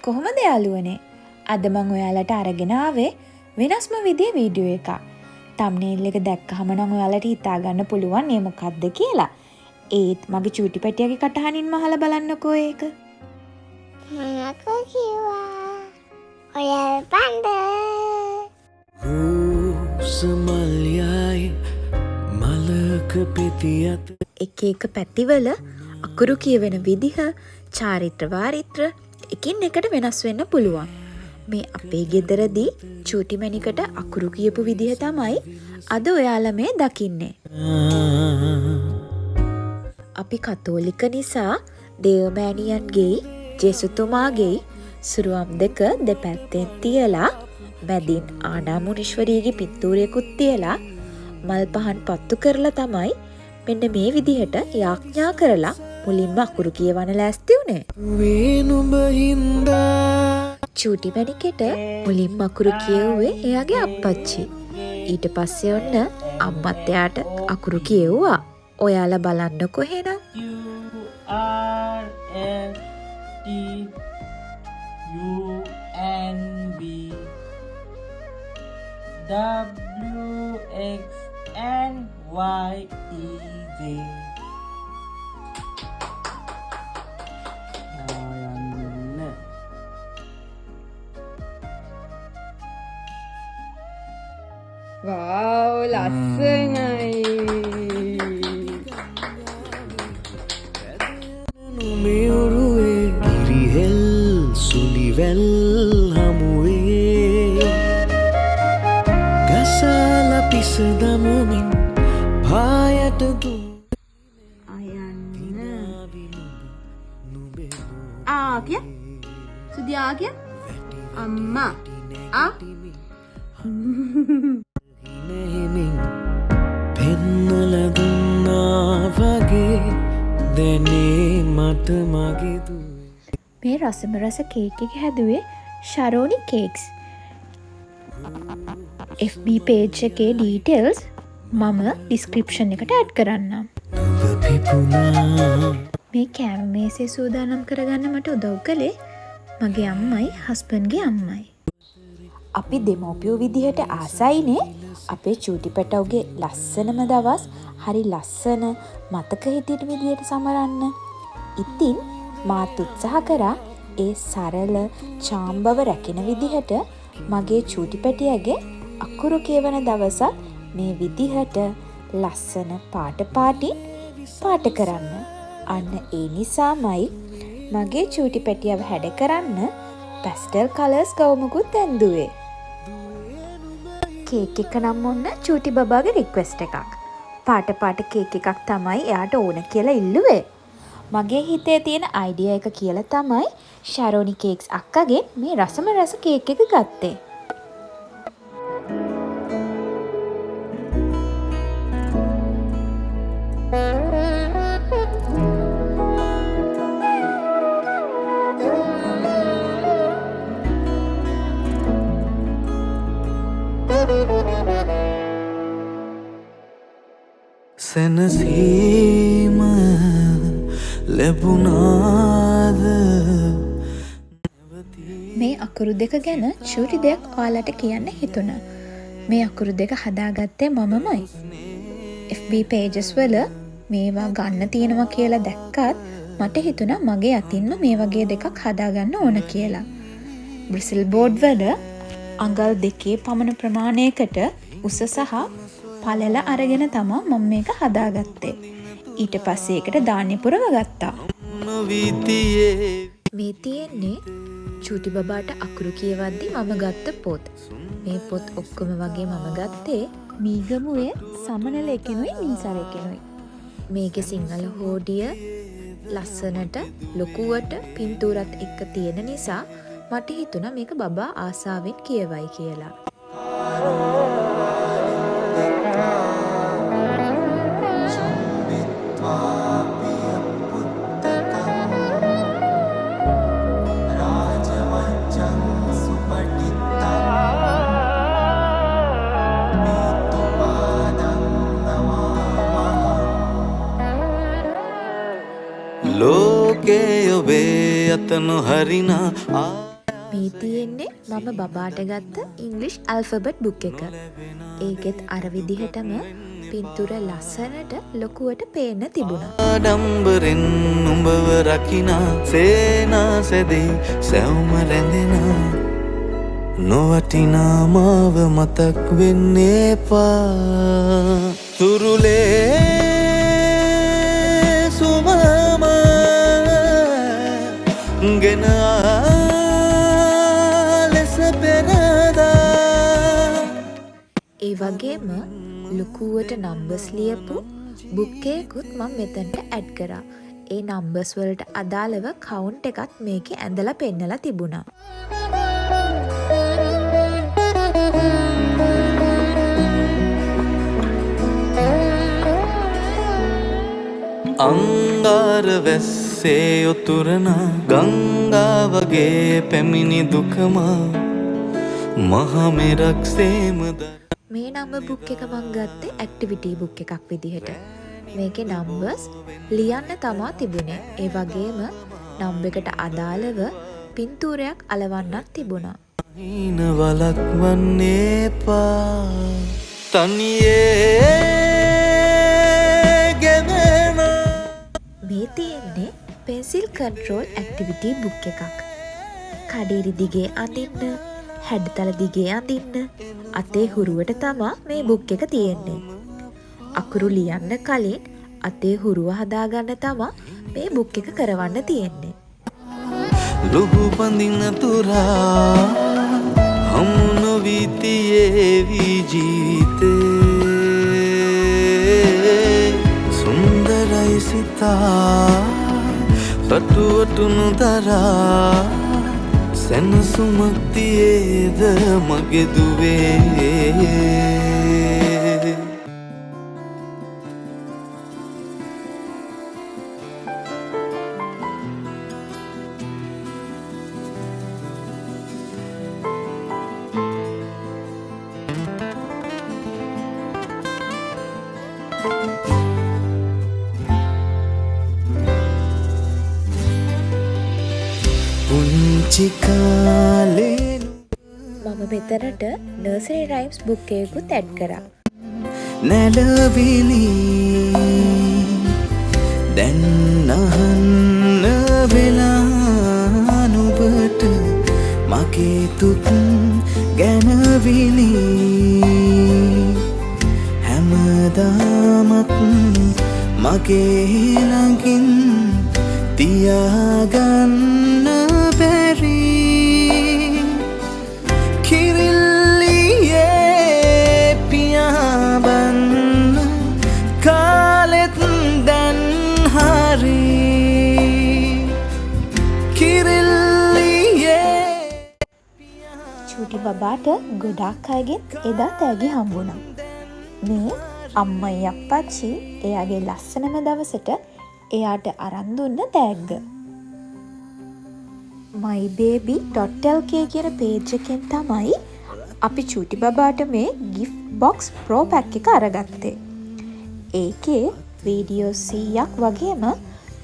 කොහොමද යාළුවනේ? අද මං ඔයාලට අරගෙන ආවේ වෙනස්ම විදිහේ වීඩියෝ එකක්. තම්නේල් එක දැක්කහම නම් ඔයාලට හිතා ගන්න පුළුවන් මේ මොකද්ද කියලා. ඒත් මගේ චූටි පැටියාගේ කටහඬින්ම අහලා බලන්නකෝ ඒක. මං අකුරු කිව්වා. ඔයාලා බණ්ඩ. රූස මල්යයි මලක පෙති අත එක එක පැතිවල අකුරු කියවෙන විදිහ, චාරිත්‍ර වාරිත්‍ර එකින් එකට වෙනස් වෙන්න පුළුවන්. මේ අපේ ගෙදරදී චූටි මැණිකට අකුරු කියපු විදිහ තමයි අද ඔයාලා මේ දකින්නේ. අපි කතෝලික නිසා දේවමෑණියන්ගෙයි ජේසුතුමාගෙයි සුරුවම් දෙක දෙපැත්තෙන් තියලා මැදින් ආනාමුනීශ්වරියගේ පින්තූරයකුත් තියලා මල් පහන් පත්තු කරලා තමයි මෙන්න මේ විදිහට යාඥා කරලා මුලින්ම අකුරු කියවන්න ලෑස්ති වුණේ. වේ නුඹ හින්දා චූටි මැණිකෙට මුලින්ම අකුරු කියෙව්වේ එයාගේ අප්පච්චි. ඊට පස්සේ ඔන්න අම්මත් එයාට අකුරු කියෙව්වා. ඔයාලා බලන්නකෝ එහෙනම්. Q R S T U N V W X and Y E J. යන්න. වාව්, ලස්සනයි. නුමෙවුරුවේ කිරිහෙල් සුලිවැල් හමුවේ ගසාල පිස දමමින් පායට දු අයන්න. ආ කිය. සුදි ආ කිය. අම්මා. ආ. හිනෙහිමින් පෙන්නල දුන්නා වගේ දැනේ මට මගේ දුවේ. මේ රසම රස කේක් එක හැදුවේ ශරෝනි කේක්ස්. FB page එකේ ඩීටේල්ස් මම ඩිස්ක්‍රිප්ෂන් එකට ඇඩ් කරන්නම්. නුඹ පිපුණා. මේ කෑම මේසේ සූදානම් කරගන්න මට උදව් කළේ මගේ අම්මයි හස්බන්ඩ්ගේ අම්මයි. අපි දෙමව්පියෝ විදිහට ආසයිනේ අපේ චූටි පැටවුගේ ලස්සනම දවස් හරි ලස්සන මතක හිටින විදිහට සමරන්න. ඉතින් මාත් උත්සාහ කරා ඒ සරල චාම්බව රැකෙන විදිහට මගේ චූටි පැටියාගේ අකුරු කියවන දවසත් මේ විදිහට ලස්සන පාට පාටින් පාට කරන්න. අන්න ඒ නිසාමයි මගේ චූටි පැටියව හැඩ කරන්න පැස්ටල් කලර්ස් ගවුමකුත් ඇන්දුවේ. කේක් එක නම් ඔන්න චූටි බබාගේ රික්වෙස්ට් එකක්. පාට පාට කේක් එකක් තමයි එයාට ඕන කියලා ඉල්ලුවේ. මගේ හිතේ තියෙන අයිඩියා එක කියලා තමයි ශරෝනි කේක්ස් අක්කගෙන් මේ රසම රස කේක් එක ගත්තේ. සැනසීම ලැබුණාද? මේ අකුරු දෙක ගැන චූටි දෙයක් ඔයාලට කියන්න හිතුණා. මේ අකුරු දෙක හදාගත්තේ මමමයි. FB pages වල මේවා ගන්න තියෙනවා කියලා දැක්කත් මට හිතුණා මගේ අතින්ම මේ වගේ දෙකක් හදාගන්න ඕන කියලා. බ්‍රිසල් බෝඩ් වල අඟල් දෙකේ පමණ ප්‍රමාණයකට උස සහ පළල අරගෙන තමා මම මේක හදාගත්තේ. ඊට පස්සේ ඒකට ධාන්‍ය පුරව ගත්තා. මේ තියෙන්නේ චූටි බබාට අකුරු කියවද්දි මම ගත්ත පොත්. මේ පොත් ඔක්කොම වගේ මම ගත්තේ මීගමුවේ සමනල එකෙනුයි මින්සර එකෙනුයි. මේකේ සිංහල හෝඩිය ලස්සනට ලොකුවට පින්තූරත් එක්ක තියෙන නිසා මට හිතුණා මේක බබා ආසාවෙන් කියවයි කියලා. ලෝකේ ඔබේ අත නොහරිනා. මේ තියෙන්නේ මම බබාට ගත්ත ඉංග්ලිෂ් ඇල්ෆබට් බුක් එක. ඒකෙත් අර විදිහටම පින්තූර ලස්සනට ලොකුවට පේන්න තිබුණා. ආඩම්බරෙන් නුඹව රකිනා සේනාසෙදේ සැවුම රැඳෙනා නොවටිනා මාව මතක් වෙන්න එපා තුරුලේ සුමම ගෙන ලෙස පෙරදා. ඒ වගේම ලොකුවට නම්බර්ස් ලියපු බුක් එකකුත් මම මෙතනට ඇඩ් කරා. ඒ නම්බර්ස් වලට අදාළව කවුන්ට් එකත් මේකේ ඇඳලා පෙන්නලා තිබුණා. අංගාර වැස්සේ ඔතුරනා ගංගා වගේ පැමිණි දුකමා මහ මෙරක් සේම දර. මේ නම්බර් බුක් එක මං ගත්තේ ඇක්ටිවිටි බුක් එකක් විදිහට. මේකේ නම්බර්ස් ලියන්න තමා තිබුණේ. ඒ වගේම නම්බර් එකට අදාළව පින්තූරයක් අලවන්නත් තිබුණා. හීන වලක් වන්නේ එපා තනියේ ගෙවෙන. මේ තියෙන්නේ පෙන්සිල් කන්ට්‍රෝල් ඇක්ටිවිටි බුක් එකක්. කඩිරි දිගේ අඳින්න, හැඩතල දිගේ අඳින්න, අතේ හුරුවට තමා මේ බුක් එක තියෙන්නේ. අකුරු ලියන්න කලින් අතේ හුරුව හදාගන්න තමා මේ බුක් එක කරවන්න තියෙන්නේ. ලුහු බඳින තුරා හමු නොවී තියේවි ජීවිතේ සුන්දරයි සිතා රටුවටුණු දරා සැනසුමක් තියේද මගේ දුවේ. පුංචි කාලේ මම මෙතනට නර්සරි රයිම්ස් බුක් එකකුත් ඇඩ් කරා. නැලවිලි දැන් අහන්න වෙලා නුඹට මගේ තුත් ගැනවිලි හැමදාමත් මගේ ළඟින් තියාගන්න බැරි කිරිල්ලියේ පියාඹන්න කාලෙත් දැන් හරි කිරිල්ලියේ. චූටි බබාට ගොඩාක් අයගෙන් එදා තෑගි හම්බුණා. මේ අම්මයි අප්පච්චි එයාගේ ලස්සනම දවසට එයාට අරන් දුන්න තෑග්ග. mybaby.lk කියන පේජ් එකෙන් තමයි අපි චූටි බබාට මේ gift box pro pack එක අරගත්තේ. ඒකේ වීඩියෝ 100ක් වගේම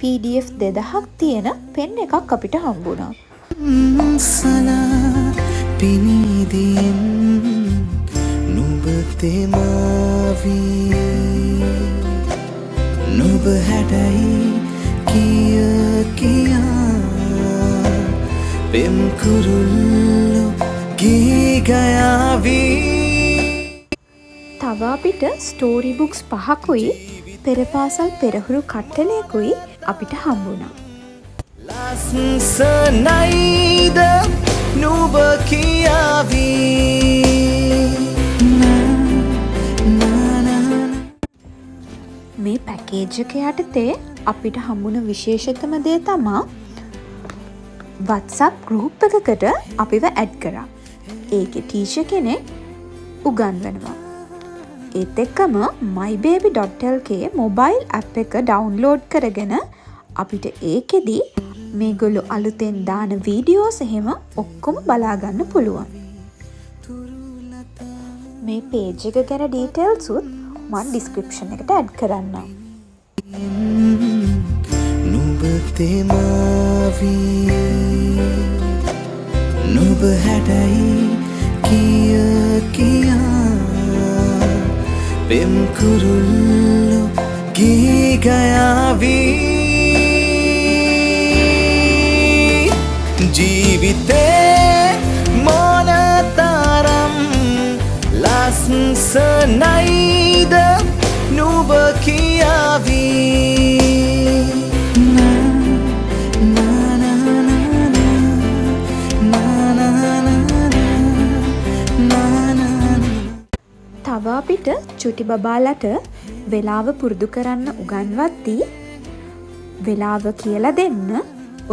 PDF 2000ක් තියෙන පෙන් එකක් අපිට හම්බුණා. සලා පිනිදින් නුඹ තෙමාවී නුඹ හැඩයි කිය කියා පෙම් කුරුල්ලෝ ගී ගයාවී. තව අපිට ස්ටෝරි බුක්ස් 5කුයි පෙරපාසල් පෙරහුරු කට්ටලයකුයි අපිට හම්බුණා. ලස්සනයිද නුඹ කියාවී මේ පැකේජ් එක යටතේ අපිට හම්බුණ විශේෂතම දේ තමා WhatsApp group එකකට අපිව ඇඩ් කරා. ඒකේ ටීචර් කෙනෙක් උගන්වනවා. ඒත් එක්කම mybaby.lk mobile app එක ඩවුන්ලෝඩ් කරගෙන අපිට ඒකෙදි මේගොල්ලෝ අලුතෙන් දාන වීඩියෝස් එහෙම ඔක්කොම බලා ගන්න පුළුවන්. මේ පේජ් එක ගැන ඩීටේල්ස් උත් මං ඩිස්ක්‍රිප්ෂන් එකට ඇඩ් කරන්නම්. නුඹ තෙමාවී නුඹ නුඹ හැඩයි කිය කියා පෙම් කුරුල්ලෝ ගී ගයාවී. ජීවිතේ මොනතරම් ලස්සනයිද නුඹ කියාවී. නා නා නා නා නා නා නා. තව අපිට චුටි බබාලට වෙලාව පුරුදු කරන්න උගන්වද්දී වෙලාව කියලා දෙන්න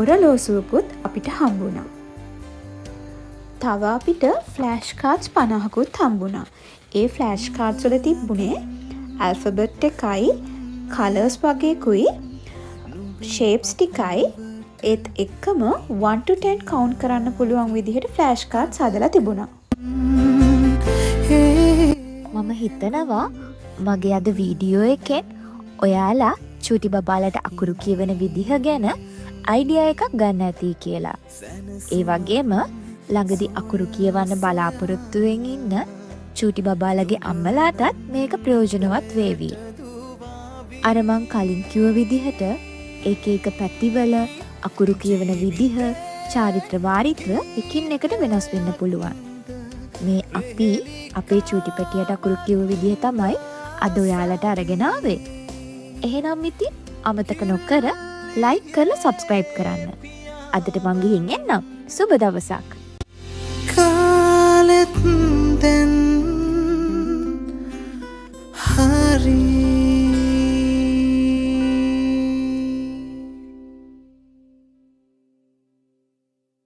ඔරලෝසුවකුත් අපිට හම්බුණා. තව අපිට ෆ්ලෑෂ් කාඩ්ස් 50කුත් හම්බුණා. ඒ ෆ්ලෑෂ් කාඩ්ස් වල තිබුණේ ඇල්ෆබෙට් එකයි, කලර්ස් වගේකුයි, ෂේප්ස් ටිකයි, ඒත් එක්කම 1 to 10 count කරන්න පුළුවන් විදිහට ෆ්ලෑෂ් කාඩ්ස් හදලා තිබුණා. මම හිතනවා මගේ අද වීඩියෝ එකෙන් ඔයාලා චූටි බබාලට අකුරු කියවන විදිහ ගැන අයිඩියා එකක් ගන්න ඇති කියලා. ඒ වගේම ළඟදි අකුරු කියවන්න බලාපොරොත්තුවෙන් ඉන්න චූටි බබාලගේ අම්මලාටත් මේක ප්‍රයෝජනවත් වේවි. අර මං කලින් කිව්ව විදිහට එක එක පැතිවල අකුරු කියවන විදිහ, චාරිත්‍ර වාරිත්‍ර එකින් එකට වෙනස් වෙන්න පුළුවන්. මේ අපි අපේ චූටි පැටියට අකුරු කිව්ව විදිහ තමයි අද ඔයාලට අරගෙන ආවේ. එහෙනම් ඉතින් අමතක නොකර ලයික් කරලා සබ්ස්ක්‍රයිබ් කරන්න. අදට මං ගිහින් එන්නම්. සුබ දවසක්. කාලෙත්